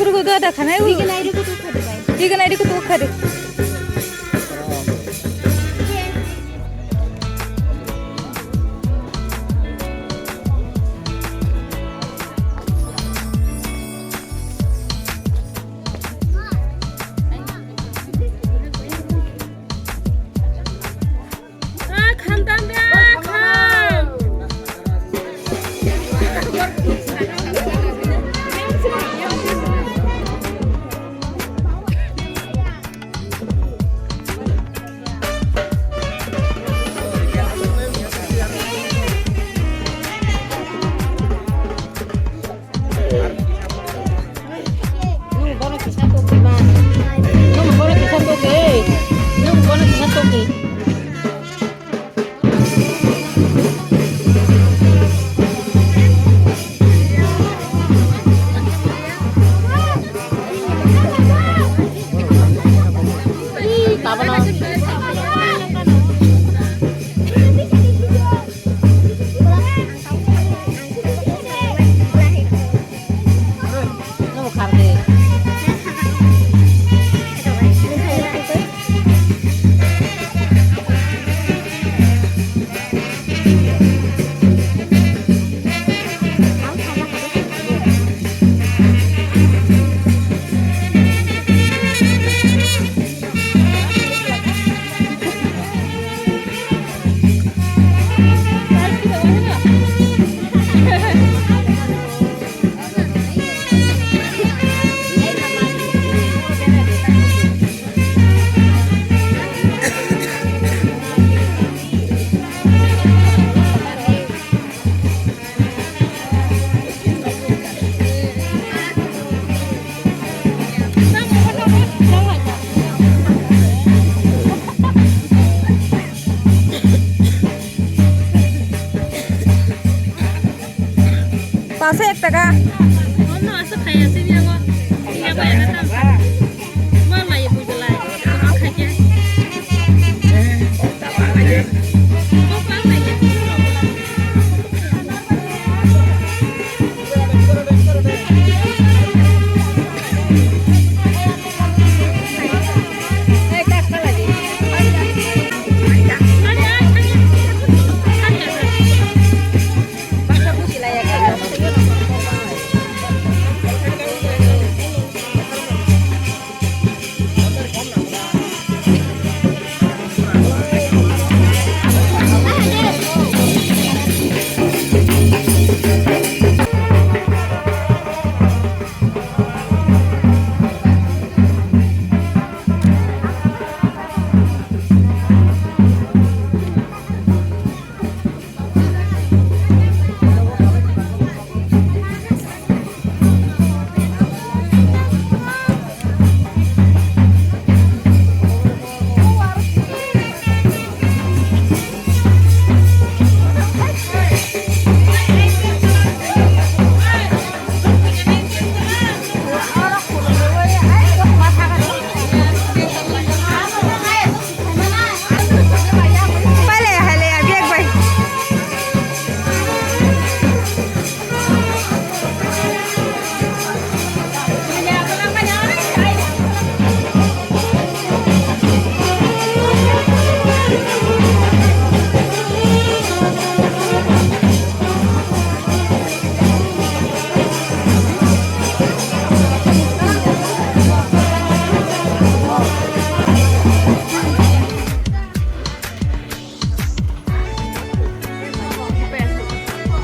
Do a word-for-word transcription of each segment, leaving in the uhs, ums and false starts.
Kurugo do ada khanai wi. Riganai rigo tu khadi bai. Riganai rigo tu khadi. Nung bono kisa tokdi ma. Nung bono kisa tokdi. Nung bono kisa tokdi. Pasa ek taka. Ono aswk khai aswk yago. Yago yago tam. Ma lai bujulai. Khai khe.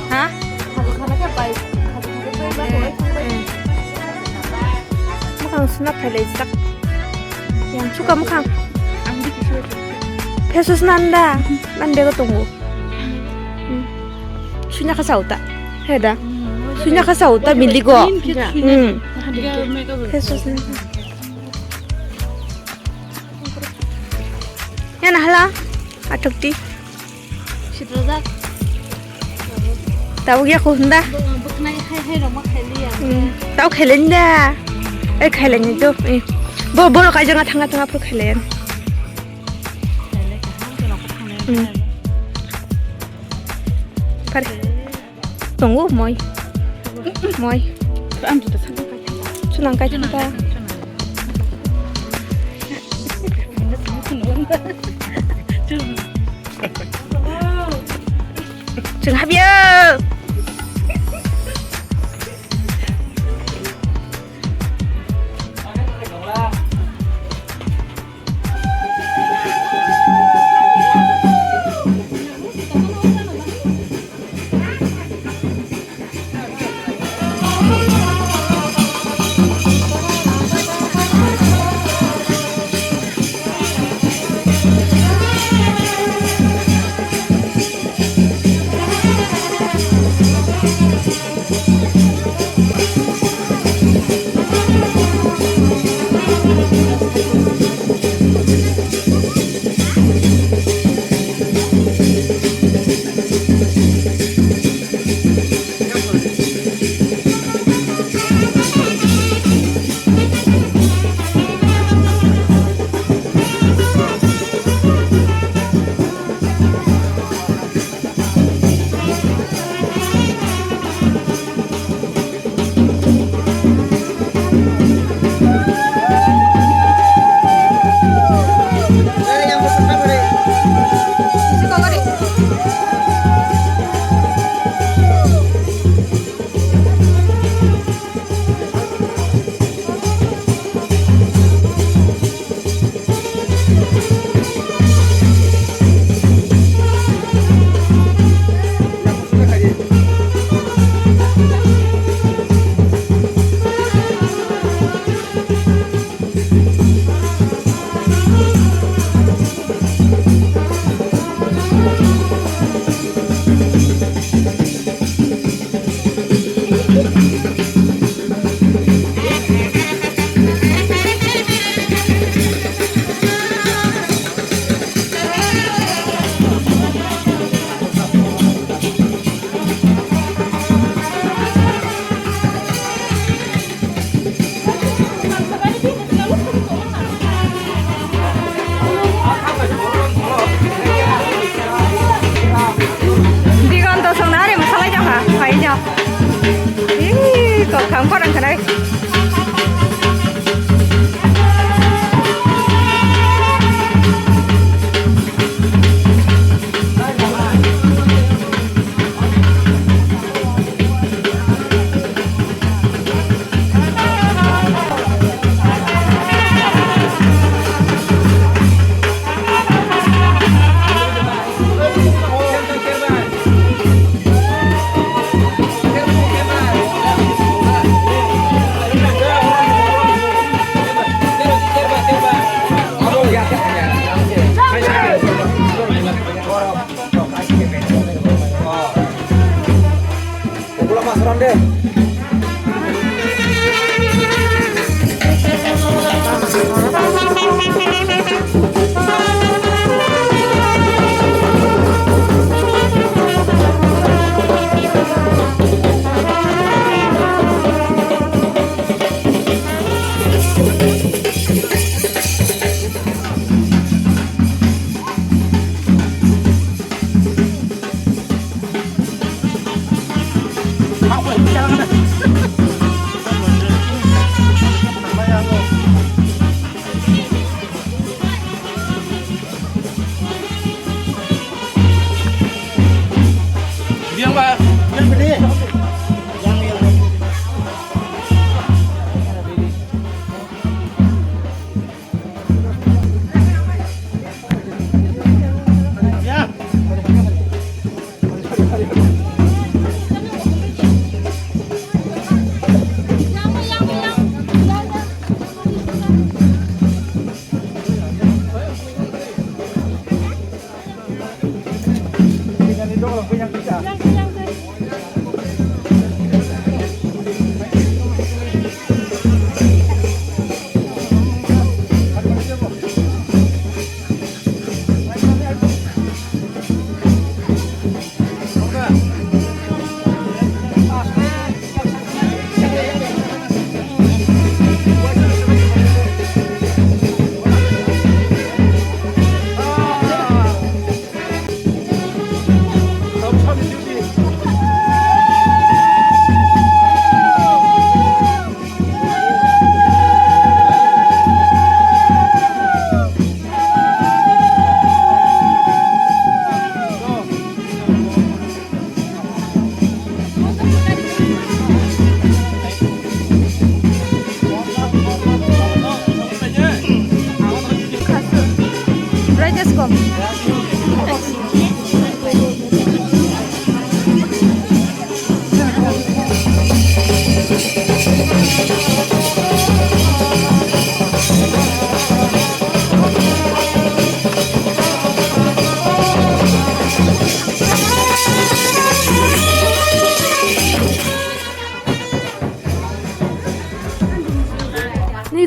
Ha? Bwkhang suna phailaijak. Yang suka bwkhang. Fesus nanda, nan bego tongo. Hmm. Sunya kha sauta. Heda. Sunya kha sauta miligo. Hmm. Fesus nanda. Yana hala. Athokti. Sitrajak. Tabuk ya ko hunda. Bwkhnai hai hai rok ma khailiya. Hmm. Tau khailaini da. Eh, khailaini to. Eh. Bo, borok kaijak na thanga thanga phuru khailayan. Hmm. Pare. Tongo moi. Moi. Ang juta sakha. Chwng nang kai chwng ta. Chwng habya. Digonto songna ari masalai jang ha, hai jang. Ih, kok kham khorang khanai.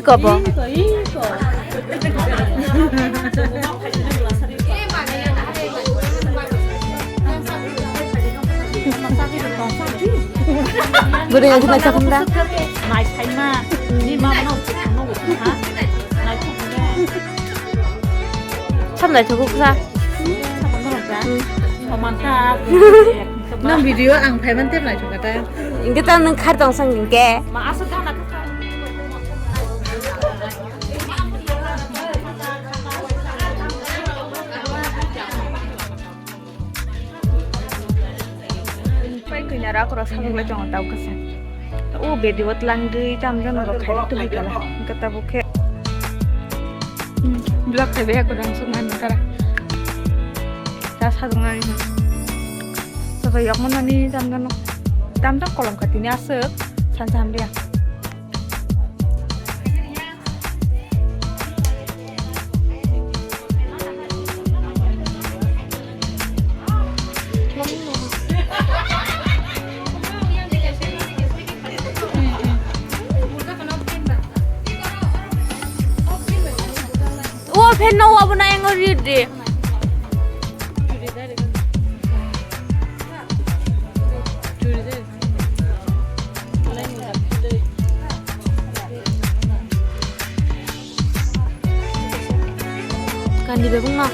Kobo. Bwrwi ang khna chakhum da. Nai phaima, ni ma mano, ha? Nai phaima. Sam nai thogok sa. Saman norok da. Saman ta. Nang video ang phaiman tep nai thogata. Ingke ta nang khar tong sang ingke. Ma asuk gana. Pai kanya ra kora sabuk lai tongo tau kasa. O bedi wat lang dui tam jan ro khai tu hai kala. Kata bukhe. Blog khai be ko dang sung han tara. Ta sa dung ani. Sa yok mon ani tam jan. Tam jan kolom kati ni asuk. San sam dia. O fan no, abo na yang read de. Kandi bebung no.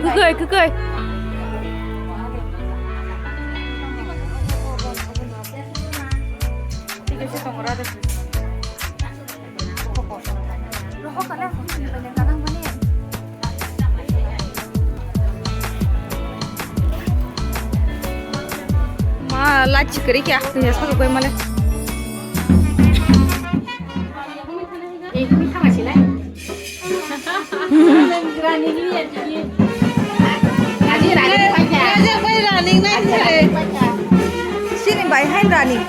Kukui, kukui. Ma, la chikari kya? Kaya sa koi male. Sini bai hai rani.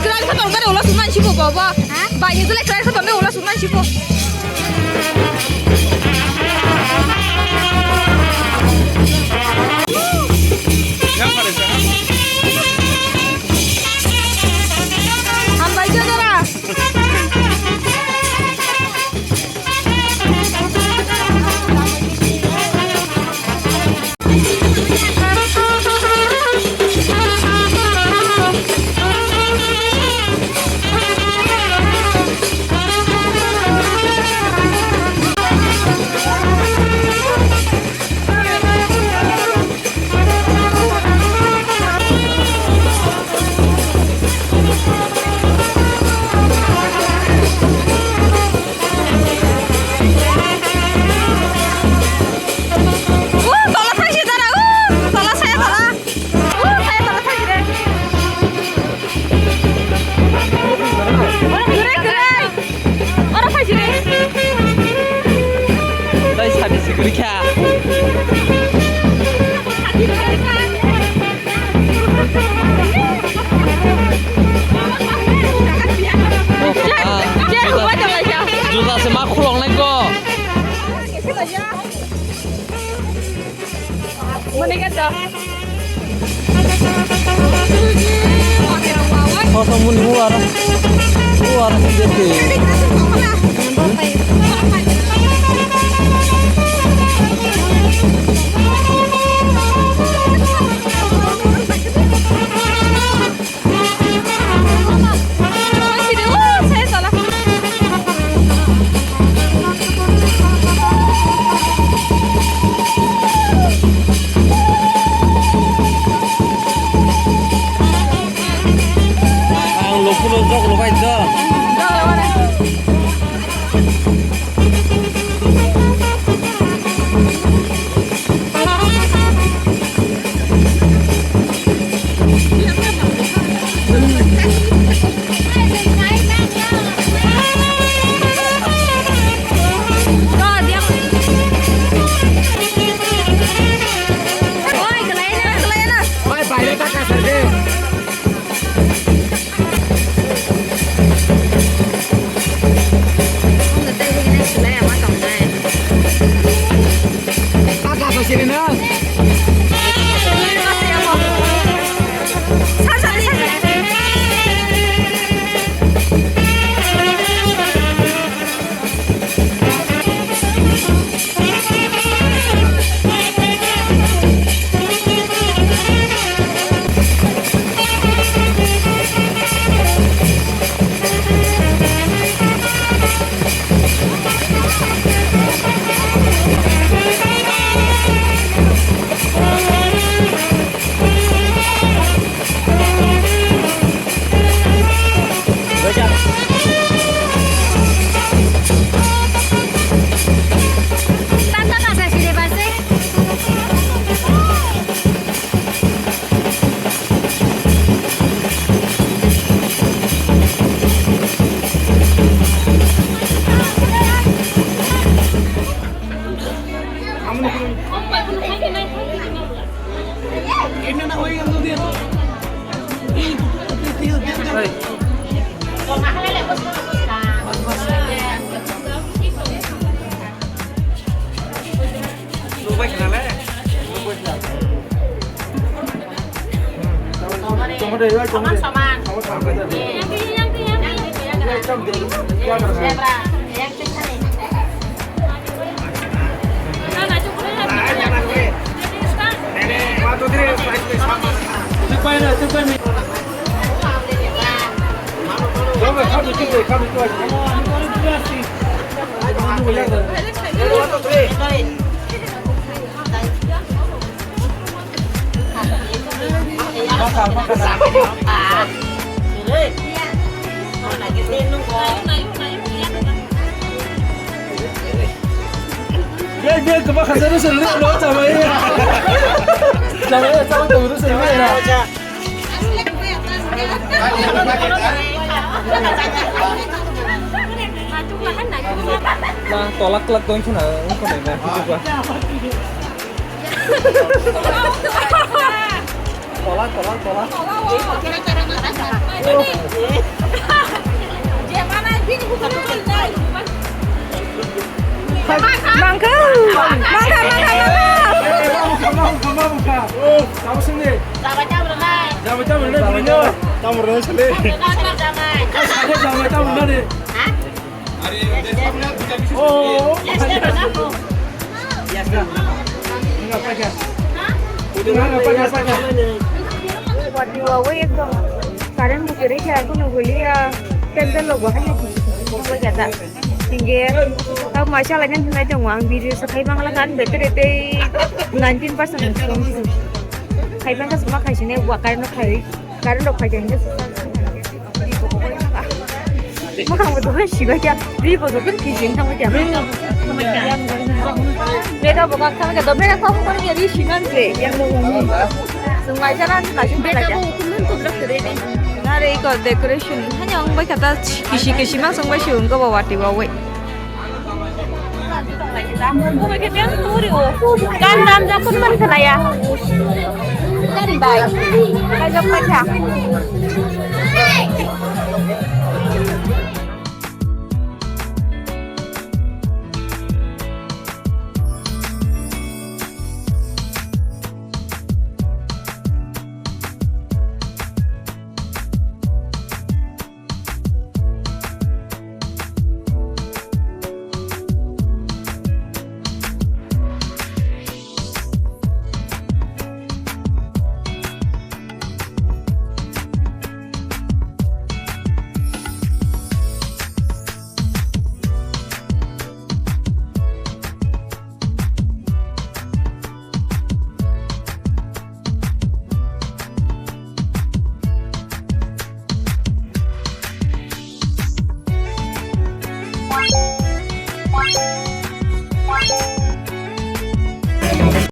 Krai kha tong kare ulo sumai sibo bobo. Bai ni dule krai kha tong ulo sumai sibo. Hambai jodara. Oro phaisidi. Tei sadi sikiri kha. Juta se ma khulok nai ko. Mani ka to. Koso muni uara. Uara se jete. Ang luku lo jok lo bai jok. Soman, soman. Bek, bek, kema khajano se le, lo, chamai. Chamai, chamai, tong, se le, na. Na, tolak, tolak, dong, suna, ungko, na, na, kutuba. Tola, tola, tola. Tamo rwna sale. Tamo rwna de. Oh. Wati wawi ekdom. Current bo kwrwi khe, kuno guli ya. Pendel rok bo haino kisa kisa. Hingke, tamo maisa laina hinai tongo ang video se khai mangla kan battery tei nineteen percent ni song se. Khai mangka suma khai sini wa current khai, current rok khai jani se. Mokang bo dukhe sibai kya, ri bo dukhe kijing thangbai kya. Mega bo kak thangbai kya, do mega kok ko ni ri sinan se. Yang bo ni. Sung maisa ran khai sini khai kya. Nare iko decoration. Hanya ang bai kata kisi kisi ma sung bai si ungko ba wati ba wai. Kan dam jakun man khalaya. Kan bai. Kan jok pacha.